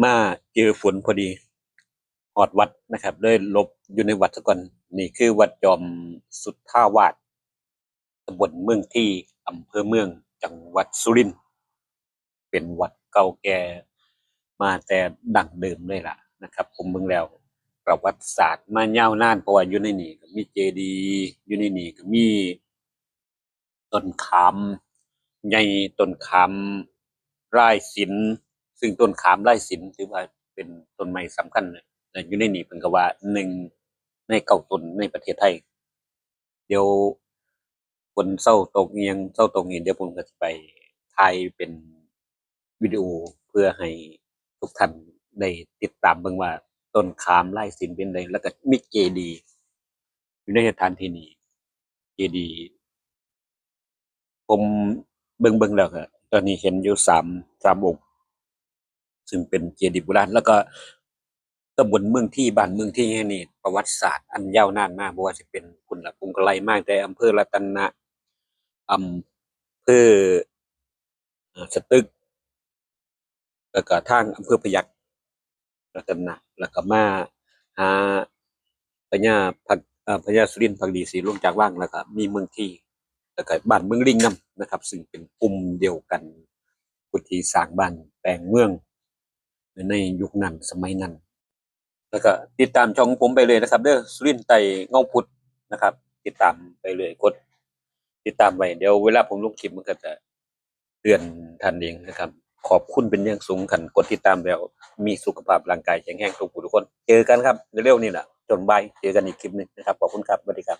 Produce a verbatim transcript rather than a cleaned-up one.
มาเจอฝนพอดี ฮอดวัดนะครับ เลยหลบอยู่ในวัดซะก่อน นี่คือวัดจอมสุทธาวาส ตำบลเมืองที อำเภอเมือง จังหวัดสุรินทร์ เป็นวัดเก่าแก่มาแต่ดั้งเดิมเลยล่ะนะครับ ผมเบิ่งแล้วประวัติศาสตร์มายาวนาน เพราะว่าอยู่ในนี่ก็มีเจดีย์ อยู่ในนี่ก็มีต้นขามใหญ่ ต้นขามลายสิน ซึ่งต้นขามลายสินถือว่าเป็นต้นไม้สำคัญนะ อยู่ในนี่เพิ่นก็ว่าหนึ่งในเก้าต้นในประเทศไทย เดี๋ยวฝนเซาตกอิหยังเซาตกนี่ เดี๋ยวผมก็สิไปถ่ายเป็นวิดีโอ เพื่อให้ทุกท่านได้ติดตามเบิ่งว่าต้นขามลายสินเป็นใด แล้วก็มีเจดีย์อยู่ในสถานที่นี้ เจดีย์ ผมเบิ่งๆแล้วก็ตอนนี้เห็นอยู่สาม สามองค์ ซึ่งเป็นเจดีย์โบราณ แล้วก็ตำบลเมืองที บ้านเมืองทีแห่งนี้ ประวัติศาสตร์อันยาวนานมา บ่ว่าสิเป็น พุ้นล่ะ ผมก็ไล่มาตั้งแต่อำเภอรัตนะ อำเภอ เอ่อ สตึก แล้วก็ทางอำเภอพยัคฆ์ รัตนะ แล้วก็มาหาพญาพัก เอ่อ พญาสุรินทร์ภักดีศรีลงจากวัง แล้วก็มีเมืองที แล้วก็บ้านเมืองลิงนำนะครับ ซึ่งเป็นกลุ่มเดียวกัน ผู้ที่สร้างบ้านแปลงเมืองในยุคนั้นสมัยนั้น แล้วก็ติดตามช่องผมไปเลยนะครับเด้อ สุรินทร์ไต่เงาพุทธนะครับ ติดตามไปเลย กดติดตามไว้ เดี๋ยวเวลาผมลงคลิปมันก็จะเตือนท่านเองนะครับ ขอบคุณเป็นอย่างสูง คันกดติดตามแล้ว มีสุขภาพร่างกายแข็งแรงทุกผู้ทุกคน เจอกันครับ เร็วๆนี่แหละ จนบ่าย เจอกันอีกคลิปหนึ่งนะครับ ขอบคุณครับ สวัสดีครับ